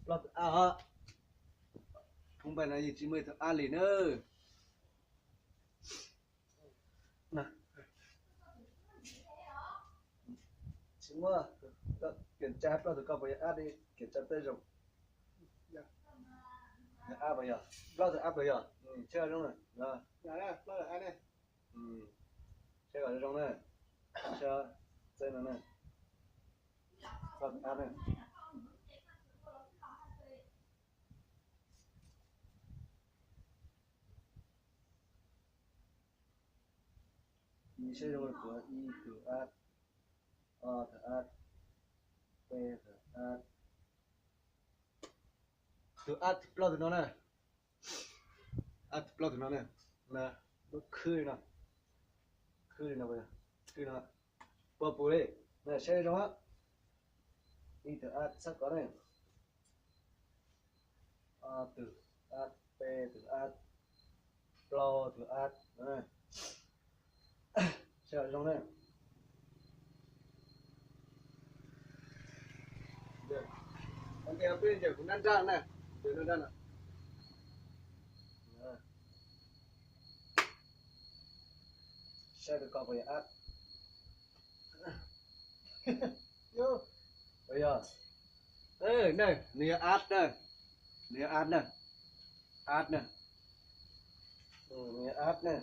Ploj tus ab os. Phoo npaj no yeej tsis muaj ib tug ab li na. Tsis muaj. Koj kiểm tra ploj tus koj puas yog ab li, kiểm tra tej zoo. Yog ab puas yog? Ploj tus ab puas yog? Saib zoo na. Saib kom zoo na. Saib txeb no na. Ploj tus ab na. Saib zoo, ib tug ab, ob tug ab, peb tug ab. Tus ab ploj tus no na. Ab ploj tus no na. Lub khwb li no. Khwb li no, khwb no. Puas pum li? Saib zoo. Ib tug ab txhob kov ne. Ob tug ab, peb tug ab, plaub tug ab. Saib zoo na. Ntias peb ntias kuv nab nrab na, ntias nab nrab no. Saib tus koj puas yog ab. Puas yog? Ne, nws yog ab na. Nws yog ab na. Ab na. Nws yog ab na.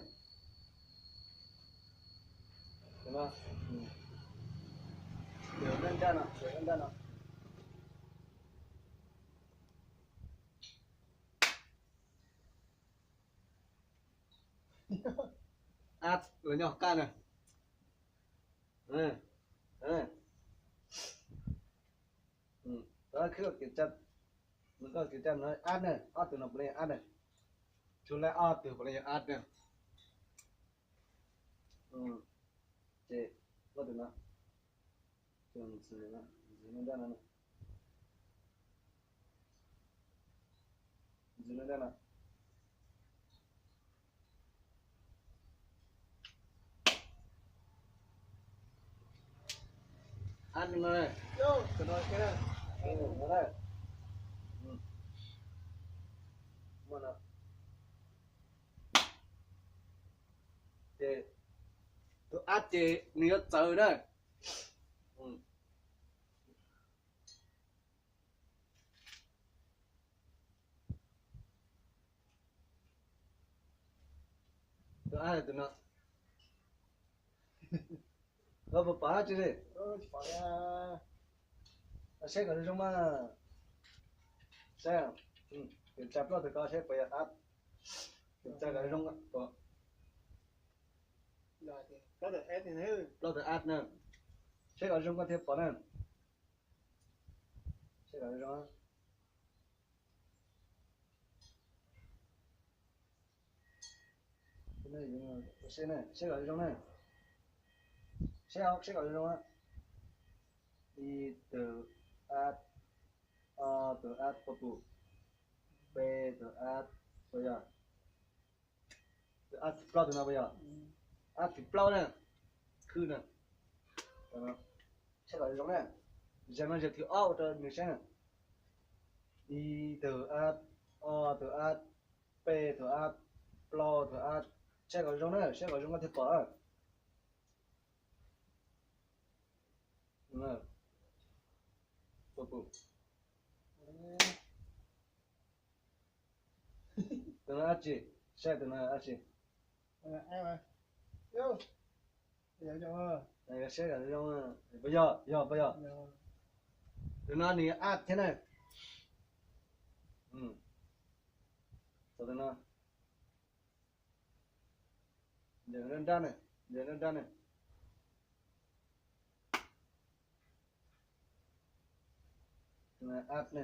Nws nab nrab no, nws nab nrab no. Ab los nyob qab na. Ab, nws koj kiểm tra no ab na, ob tug no puav leej yog ab na. Tsuas lawm ob tug puav leej yog ab na. Ces koj tus no, tus ntxwv no, ntxwv no, ntxwv no. Ab no, tus no, tus no. Muaj no. Ces tus ab ces nws yuav txawv na. Tus ab tus no. Koj puas pom dab tsi li? Saib kom zoo mas. Saib, kiểm tra ploj tus koj saib puas yog ab. Kiểm tra kom zoo pom. Ploj tus ab na. Saib kom zoo koj thiaj pom na. Saib kom zoo. Saib kom zoo na. Saib, saib kom zoo. Ib tug ab, ob tug ab, puas pum? Peb tug ab, puas yog? Tus ab thib plaub tus no puas yog? Ab thib plaub na. Khwb na. Saib kom zoo na. Zaum no zaum thib ob ua rau nws saib na. Ib tug ab, ob tug ab, peb tug ab, plaub tug ab. Saib kom zoo na, saib kom zoo koj thiaj pom. Tus no dab tsi? Saib tus no dab tsi? Saib zoo, puas yog, yog puas yog? Tus no nws yog ab thiab na. Tus no. Nws nrab nrab ne, nws nrab nrab ne. Ab ne.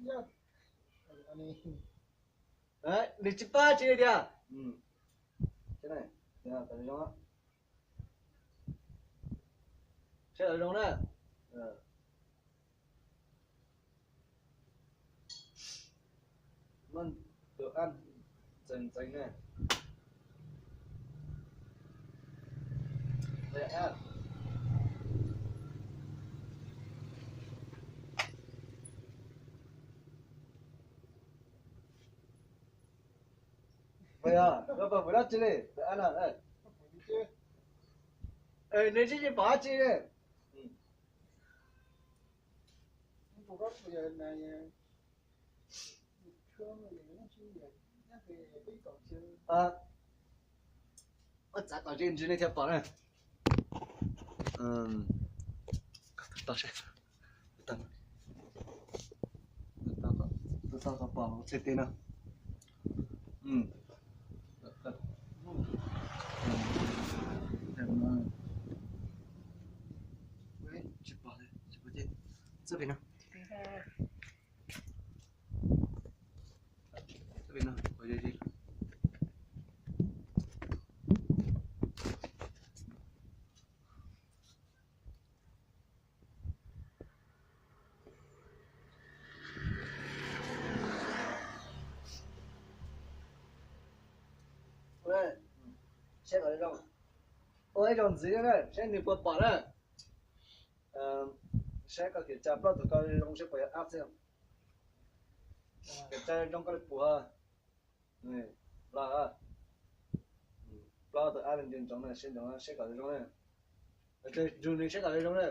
Nws tsis pab tsis li tiag. Saib zoo na. Muab tus ab ntxeev ntxeev na. Koj pom dab tsi li? Nws tsis pom dab tsi li. Ua txav kom ze ntsis nej thiaj pom na. Tus tau qhov pom txhais tes no. Tsis pom, tsis pom, txawb pem no. Txawb pem no. Saib kom zoo, ua ib zaug ntxiv na, saib nws puas pom na. Saib koj kiểm tra plaub tus koj zoo seb puas yog ab xwb. Kiểm tra zoo koj li puas. Los, plaub tus ab ntsoov ntsoov na, saib ntsoov saib kom zoo na. Tus nws saib kom zoo na.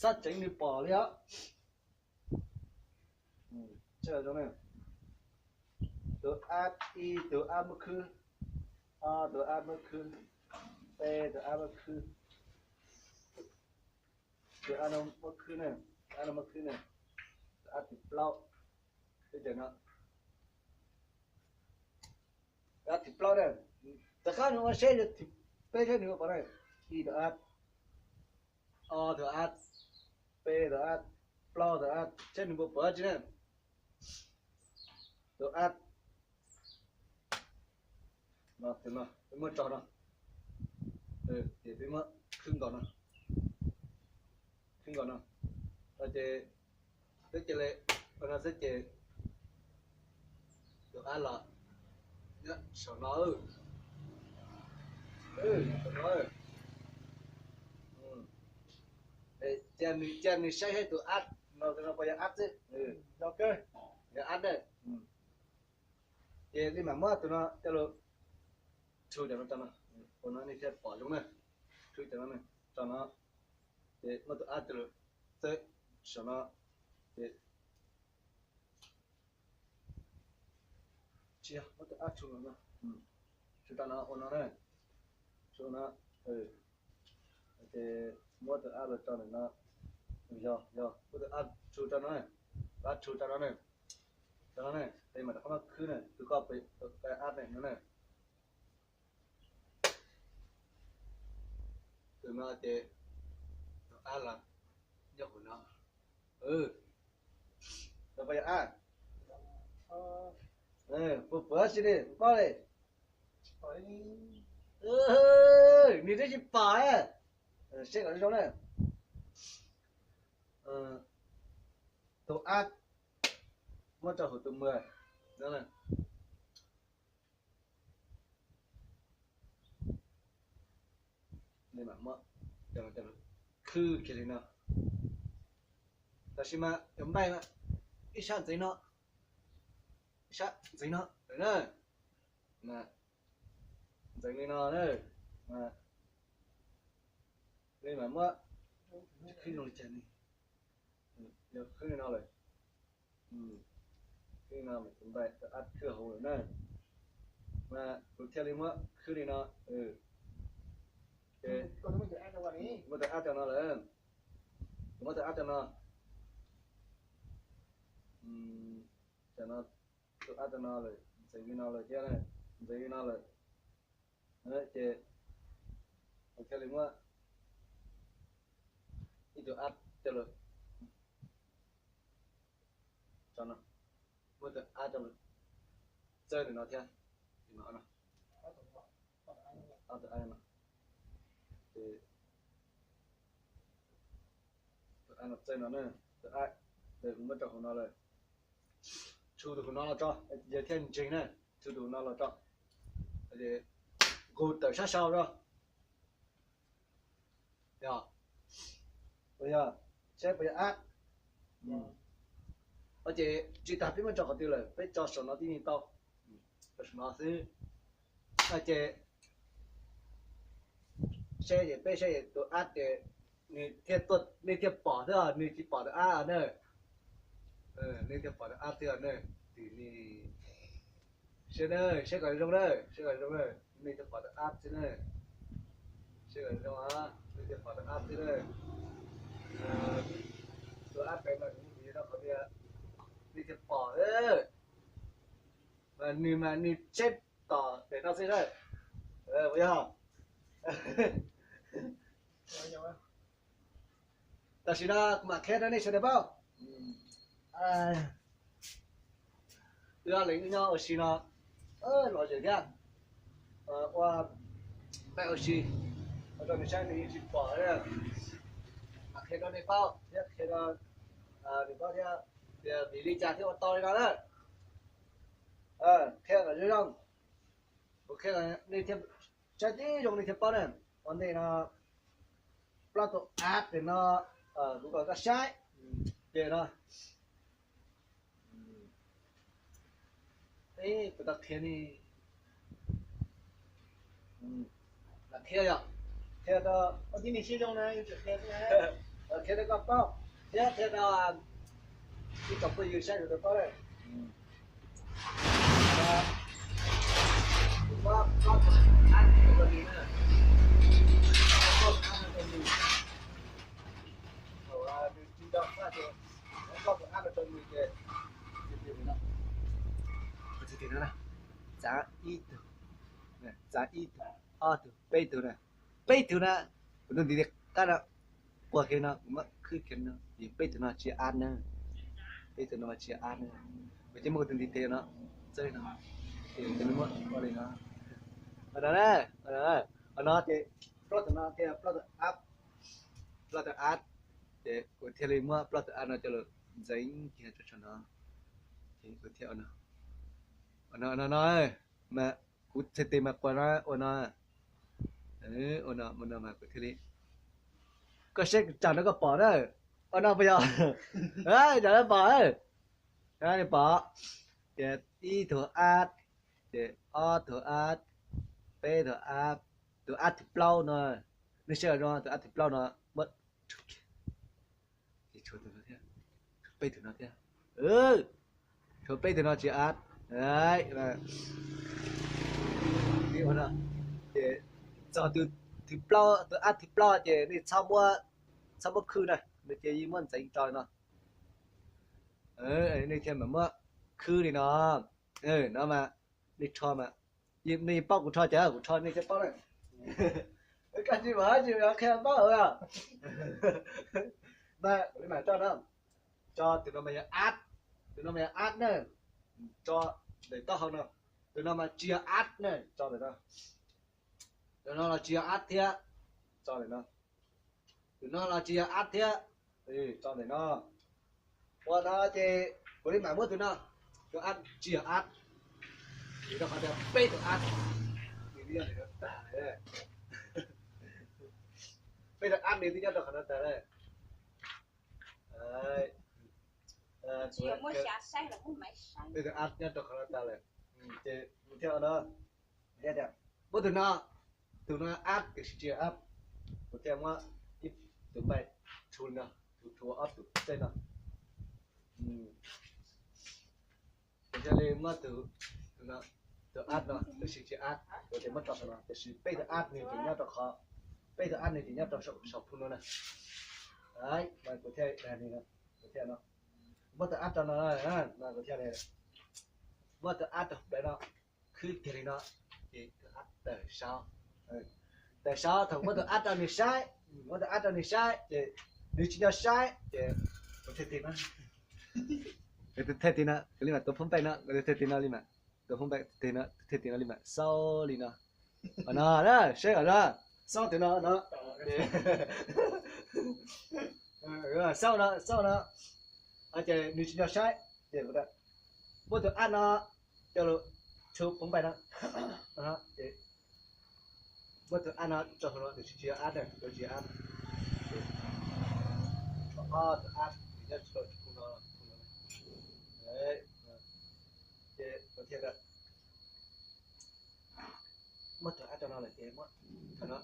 Xab ceev nws pom li os. Tus ab, ib tus ab muab khwb, ob tus ab muab khwb, peb tus ab muab khwb, tus ab no muab khwb na, ab no muab khwb na, tus ab thib plaub, peb tus no, ab thib plaub na, tom qab nws ua saib thib peb saib nws ua pom na, ib tus ab, ob tus ab, peb tus ab, plaub tus ab, saib nws puas pom dab tsi na. Tus ab no, tus no peb muab tso no, ces peb muab khwb nkaus no, khwb nkaus no, ces peb cia li ua no xwb ces tus ab los nyob saum no, saum no. Cia nws, cia nws saib saib tus ab no, tus no puas yog ab xwb, yog ab na. Ces li mam muab tus no coj los rhu cov no tso no, ua no nej thiaj pom zoo na. Rhu cov no tso no, ces muab tus ab coj los txawb saum no, ces tsis yog, muab tus ab rhu no, rhu rau no ua no na, rhu no, ces muab tus ab los tso ntawm no, yog, yog, muab tus ab rhu rau no, tus ab rhu rau no na, rau no na, ces mam rov qab muab khwb na, tus koj pem ab ne no na. Tus no ces tus ab los nyob hauv no. Tus no puas yog ab? Puas pom dab tsi li, paub li? Nws twb tsis pom. Saib kom zoo na. Tus ab muab rau hauv tus muag no. Khwb kiag li no. Tab sis mas cov npaij mas ib sab ntxeev no, ib sab ntxeev no lawm na. Ntxeev li no na. Li mas muab khwb zoo li cas ni, yog khwb li no lawm. Khwb li no, tus npaij tus ab khwb hauv lawm na. Mas kuv thiaj li muab khwb li no. Muab tus ab rau no lawm. Kuv muab tus ab rau no. Tam no tus ab rau no lawm, ntxeev li no lawm thiab, ntxeev li no lawm. Ces kuv thiaj li muab ib tug ab coj los tso no, muab tus ab coj los txawb ntawm no thiab, no, ob tug ab no, ces tus ab no txawb no na, tus ab, kuv muab rau hauv no lawm. Rhu tus hauv no los tso, yog thiaj ntseeg na, rhu tus hauv no los tso, nqus tawm sab sau tso. Yog, yog, saib puas yog ab. Ces tsis tas peb muab tso qhov twg lawm, peb tso saum no tib neeg tau, tso saum no xwb. Ces saib ces peb saib ces tus ab ces nws thiaj tuaj, nej thiaj pom xwb os, nws tsis pom tus ab na. Nej thiaj pom tus ab xwb os na. Tim ni saib na, saib kom zoo na, saib kom zoo na, nej thiaj pom tus ab xwb na. Saib kom zoo, nej thiaj pom tus ab xwb na. Tus ab pem mas kuv rau qhov tias nej thiaj pom, mas nws mas nws tsheb tom pem no xwb na. Puas yog? Tam sim no kuv mam qhia rau nej sawv daws paub. Wb ob leeg wb nyob ua si no los zem thiab, ua npaim ua si, ua rau nws saib nws yeej tsis pom. Mam qhia rau nej paub thiab qhia rau nws paub thiab tias vim li cas thiaj ua tau li no na. Qhia kom zoo zoo, kuv qhia nej thiaj saib tib zoo nej thiaj paub na. Ua ntej no, plaub tus ab pem no, kuv kom koj saib, pem no. Kuv tau qhia ne, qhia yog qhia rau, qhia rau koj paub thiab qhia rau ib tsoom phooj ywg saib sawv daws paub na. Kuv muab plaub tus ab rau nws na, plaub tus ab rau nws. Thaum nws tsis nco qab ces muab plaub tus ab rau nws ces, txav ib tug, txav ib tug, ob tug, peb tug na, peb tug na. Kuv tus ntiv qab no, qua kiag no, kuv muab khwb kiag no, vim peb tug no tsis yog ab na, peb tug no mas tsis yog ab na. Kuv cia muab kuv tus ntiv tes no txawb li no, ces kuv muab ua li no. Qhov no na, qhov no ces plaub tus no thiaj plaub tus ab, plaub tus ab, ces kuv thiaj li muab plaub tus ab no coj los ntxeev kiag rau saum no, ces kuv thiaj ua no, no no no, mas kuv txhais tes mas qua no, ua no, ua no, ua no mas kuv thiaj li, koj saib tsam no koj pom na, ua no puas yog? Tsam no pom, pom, ces ib tug ab, ces ob tug ab, peb tug ab, tus ab thib plaub no, nej saib zoo tus ab thib plaub no, muab, tshuav tus no thiab, tshuav peb tug no thiab, tshuav peb tug no tsis yog ab. Ces txog tus thib plaub, tus ab thib plaub ces nej txhob muab, txhob muab khwb na, nws ces yeej muab ntxeev tso no. Nej thiaj mam muab khwb li no. No mas nej rho mas, nej paub kuv rho cas kuv rho nej thiaj paub na. Koj tsis pom tsis qhia paub os. Mas kuv li mam tso no, tso tus no mas yog ab, tus no mas yog ab na, tso ntawm taub hau no. Tus no mas tsis yog ab na, tso ntawm no. Tus no los tsis yog ab thiab, tso ntawm no. Tus no los tsis yog ab thiab, tso ntawm no. Ua no ces kuv li mam muab tus no, tus ab tsis yog ab, vim rau qhov tias peb tus ab, nws twb nyob rau qhov no tag lawm. Peb tus ab nws twb nyob rau qhov no tag lawm. Peb tus ab nyob rau qhov no tag lawm. Ces kuv thiaj no, muab tus no, tus no ab tiam sis tsis yog ab, kuv thiaj muab ib tus npaim rhu no, rhu rhu ob tus txej no. Kuv thiaj li muab tus, tus ab no tiam sis tsis ab, kuv thiaj muab tso qhov no, tiam sis peb tus ab nws tseem nyob rau qhov, peb tus ab nws tseem nyob rau saum phoo no na. Mas kuv thiaj, kuv thiaj no, muab tus ab rau no, no kuv thiaj muab tus ab rau pem no, khwb kiag li no, ces tus ab tawm saud. Tawm saud thaum muab tus ab rau nws saib, muab tus ab rau nws saib ces nws tsis nco saib ces kuv thiaj tig no, kuv thiaj tig no, kuv li mam tuav phoo npaim no, kuv thiaj tig no li mam, tuav phoo npaim tig no, thiaj tig no li mam xauj li no. No na, saib os, xauj tus no no. Xauj no, xauj no, ces nws tsis nco saib, ces muab tus ab no coj los rhu phoo npaim no, muab tus ab no tso hauv no, tiam sis tsis yog ab na, tsis yog ab. Ob tus ab nws nyob rau saum phoo Ces thiaj muab tus app rau no lawm ces muab thaum no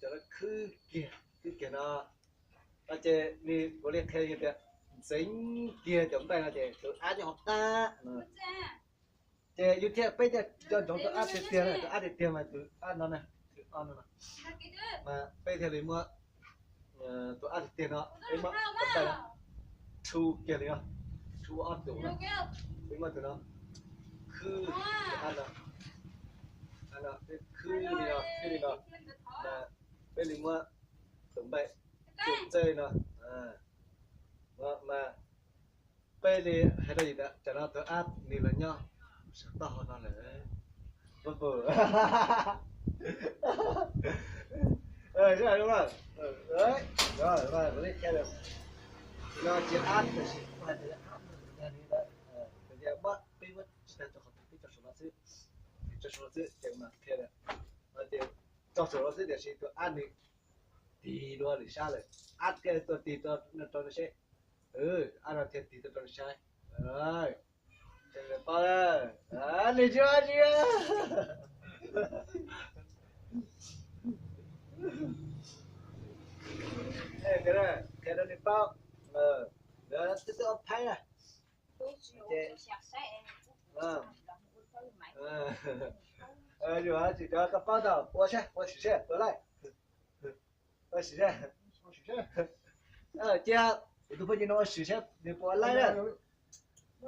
cov no khwb kiag, khwb kiag no, no ces nws ua li qhia tias ntxeev kiag cov npaij no ces tus app nyob hauv qab no. Ces yus thiaj, peb thiaj nco ntsoov tus app tiag tiag, tus app tiag tiag mas tus app no na, tus app no mas peb thiaj li muab tus app tiag tiag no, peb muab tus npaij no rhu kiag li no, rhu ob tus no, peb muab tus no khwb, tus app no, app no peb khwb li no, khwb li no, mas peb li muab tus npaij txawj no, mas peb li hais rau yus tias tam no tus app nws los nyob saum taub hau no lawm. Pub pub. Li qhia no tsis app tiam sis hais tias app no tias muab peb muab tsis tag rau qhov twg peb tso saum no xwb, tso saum no xwb ces mas qhia tias, no ces tso saum no xwb tiam sis tus app nws tig dua lwm sab lawm, app thiaj tuaj tig rau no seb, app no thiaj tig tuaj rau no saib. Paub, nws tsis paub tsis qhia rau nws paub, twb twb ob phaib na. Yus tsis cov koj paub tau ua saib, ua sim saib ua laij, ua sim saib. Cia kuv tus phooj ywg no ua sim saib nws puas ua laij na.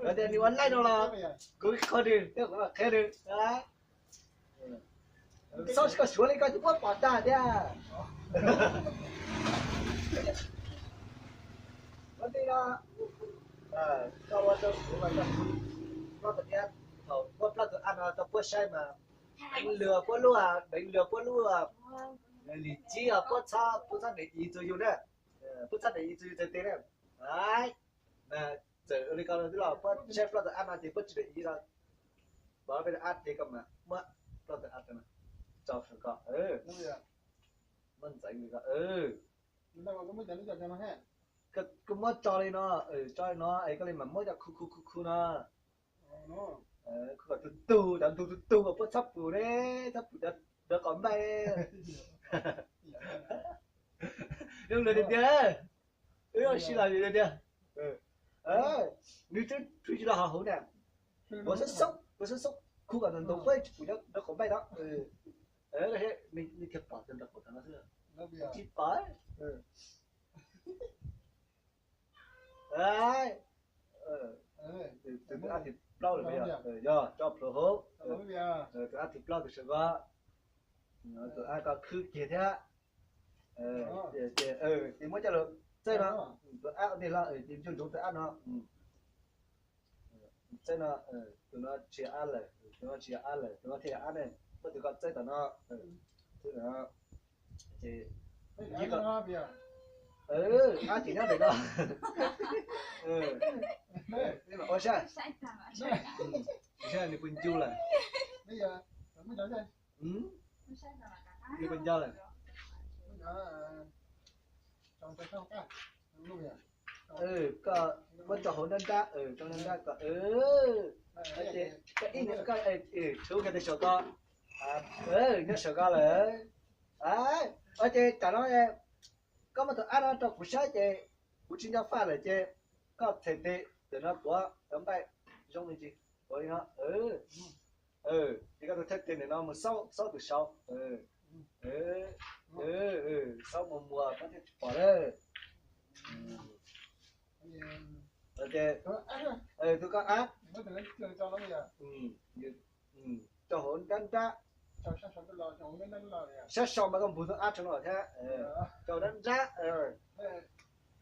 Yog tias nws ua laij no los kuv qhia nws thiab kuv mam qhia nws. Xauj tsis koj suav li koj tsis muab pom tag thiab. Ua li no, koj ua rau kuv mas koj, koj tus niam thaum muab plaub tus app no rau puab saib mas deev lwm puab lub, deev lwm puab lub lim tsib os, puab txhob, puab txhob để ý txug yus na, puab txhob để ý txug yus tiag tiag na. Txawm li ko twb los puab saib plaub tus app no ces puab tsis để ý los, pom peb tus app ces koj mas muab plaub tus app no tso saum ko, muab ntxeev li ko. Koj muab tso li no, tso li no es koj li mam muab cov khu khu khu khu no. Khu kom tug tug, cov ntug tug tug kom puab txhob pum ne, txhob pum cov dawb qhov npaij. Zoo li tiag tiag, wb ua si los li tiag. Nws twb tsis los hauv hauv na. Puab xub xub, puab xub xub khu kom ntug puab tsis pum cov dawb qhov npaij no. Nws thiaj pom cov dawb qhov no xwb. Tsis pom. Tus app thib plaub lawm, yog tso plhuav hauv. Tus app thib plaub tus saum ko, tus app ko khwb kiag thiab. Ces muab coj los txawj no, tus app ua ntej hlo ces nco ntsoov tus app no. Txawj no, tus no tsis yog app lawm, tus no tsis yog app lawm, tus no thiaj yog app ne. Muab tus ko txawj tom no, txawj tom no. Ces app ces nyob ntawm no. Ua saib, saib nws puas ncu lawm. Nws puas nco lawm. Koj muab tso hauv nrab nrab, tso nrab nrab kom, ces koj ib nws koj tshub kiag tus saum ko, nyob saum ko lawm. Ces tam no koj muab tus app no rau kuv saib ces kuv tsis nco faj lawm ces koj them tes ntawm no tuav cov npaij zoo li ntsis, tuav li no. Ces koj tus thawj tes ntawm no mus xaub, xaub tus saud. Xaub mus muag koj thiaj tsis pom lawm. Ces tus koj app rau hauv nrab nrab, sab sau mas koj npog tus app rau no thiab, rau nrab nrab.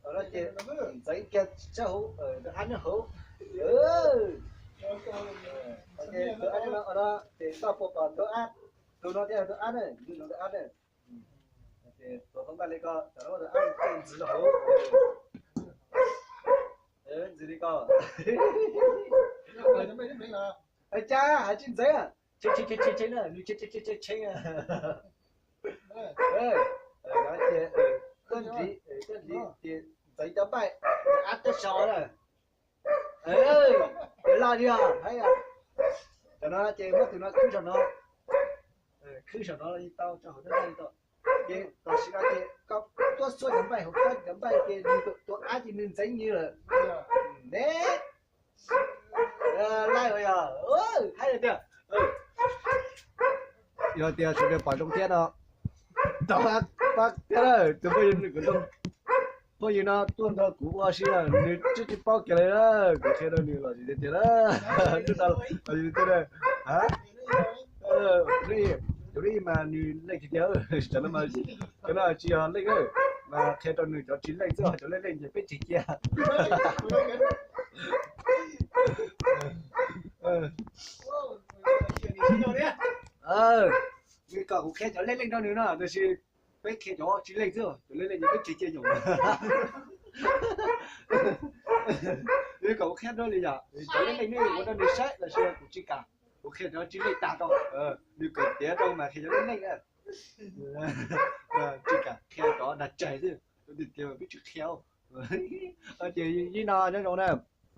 No ces ntxeev kiag sab hauv, tus app nyob hauv. Ces tus app nyob no, ces koj puas pom tus app, tus no thiaj tus app ne, tus no tus app ne. Ces tuav koj npaij li ko, tam no tus app ntxwv rau hauv. Ntxwv li ko. Cas hais tsis ntxeev, tshee tshee tshee tshee, nws tshee tshee tshee tshee. Koj ntxiv, koj ntxiv ces ntxeev cov npaij, app coj sau na. Ces laj li os, hais tias, cov no ces muab tus no khwb saum no, khwb saum no li tau, tso hauv no li tau. Ces tam sim no ces koj tuaj xuas cov npaij hauv, koj cov npaij ces nws tua ab ces nws ntxeev nws lawm ne. Laj ua yog, hais tias, yog tias sawv daws pom zoo thiab no, pab thiab lawm tus phooj ywg no tuaj nrog kuv ua si na, nws twb tsis paub kiag li na. Kuv qhia rau nws los sis tiag tiag na. Nub no los sis tiag na. Cov lej mas nws leej tiag tiag, cov no mas, cov no tsis yog leej na, mas qhia rau nws cov tsis leej xwb, cov leej leej ces peb tseg cia. Nws kom kuv qhia cov leej leej rau nws no, tab sis peb qhia cov tsis leej xwb, cov leej leej ces peb tseg cia yoom. Nws kom kuv qhia rau li yom, cov leej leej nej ua rau nws saib los sis kuv tsis kam, kuv qhia cov tsis leej tag rau, nws kom tiav rau mas qhia cov leej leej na. Tsis kam qhia cov dag tsaig xwb, tias peb tsis qhia. Ces yij no nyob zoo na.